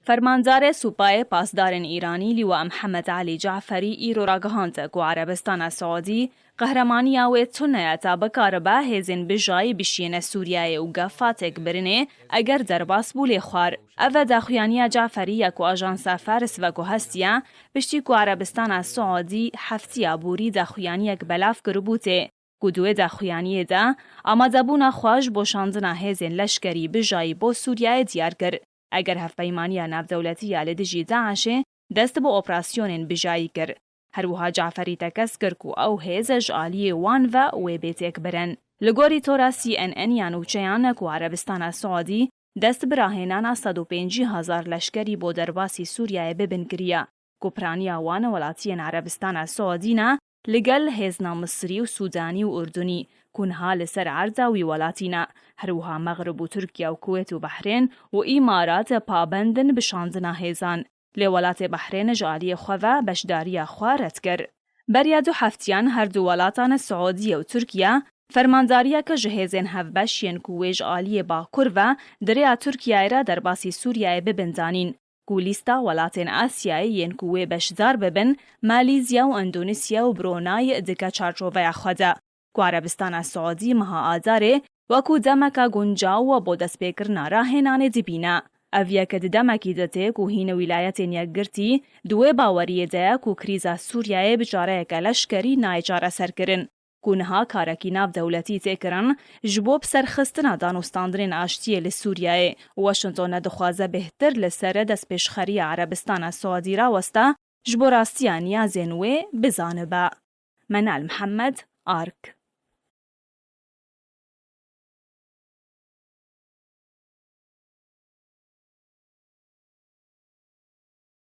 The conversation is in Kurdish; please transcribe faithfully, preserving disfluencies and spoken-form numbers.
Fermandarê Supayê Pasdarên Îranî Lîwa Mihemed Elî Caferî îro ragihand ku Erebistana Siûdî qehremaniya wê tune ye ta bikaribe hêzên bijayî bişiyêne Sûriyeyê û gefa têkbirinê eger derbas bû lê xwar. Ev e daxuyaniya Caferî ya ku ajansa Fars veguhestiye, piştî ku Erebistana Siûdî heftiya borî daxuyaniyek belav kiribû tê, ku di wê daxuyaniyê de amadebûna xwe ji bo şandina hêzên leşkerî bijayî bo Sûriyeyê diyar kir. Eger Hevpeymaniya Navdewletî ya li dijî DAIŞê dest bi operasyonên bijayî kir. Her wiha Caferî tekez kir ku ew hêz ji aliyê wan ve wê bê têkbirin. Li gorî tora C N N ya nûçeyan ku Erebistana Siûdî dest bi rahênana sed û pêncî hezar leşkerî bo derbasî Sûriyeyê bibin kiriye, ku piraniya wan welatiyên Erebistana Siûdî ne, li gel hêzna Misrî û Sûdanî û Urdunî, ku niha li ser erda wî welatî ne. Her wiha Mexrib û Tirkiye û Kuwêt û Behrên û Îmarat pabend in bi şandina hêzan. Lê welatê Behrên ji aliyê xwe ve beşdariya xwe red kir. Beriya du heftiyan her du welatan Siûdiye û Tirkiye fermandariyeke ji hêzên hevbeş yên ku wê ji aliyê Bakur ve di rêya Tirkiyeyê re derbasî Sûriyeyê bibin danîn, ku lîsta welatên Asyayê yên ku wê beşdar bibin, Malîzya û Endonîsya û Brunei dike çarçoveya xwe de, ku Erebistana Siûdî meha Adarê wekû demeke guncaw we bo destpêkirina rahênanê dibîne. Ev yek di demekî de tê ku hîn Wîlayetên Yekgirtî di wê baweriyê de ye ku krîza Sûriyeyê bi çareyeke leşkerî nayê çareserkirin, ku niha karekî navdewletî tê kirin ji bo biserxistina danûstandinên aştiyê li Sûriyeyê û Washington nedixwaze bêhtir li ser destpêşxeriya Erebistana Siûdî raweste ji bo rastiya niyazên wê bizanibe. Menal Mihemed, Ark.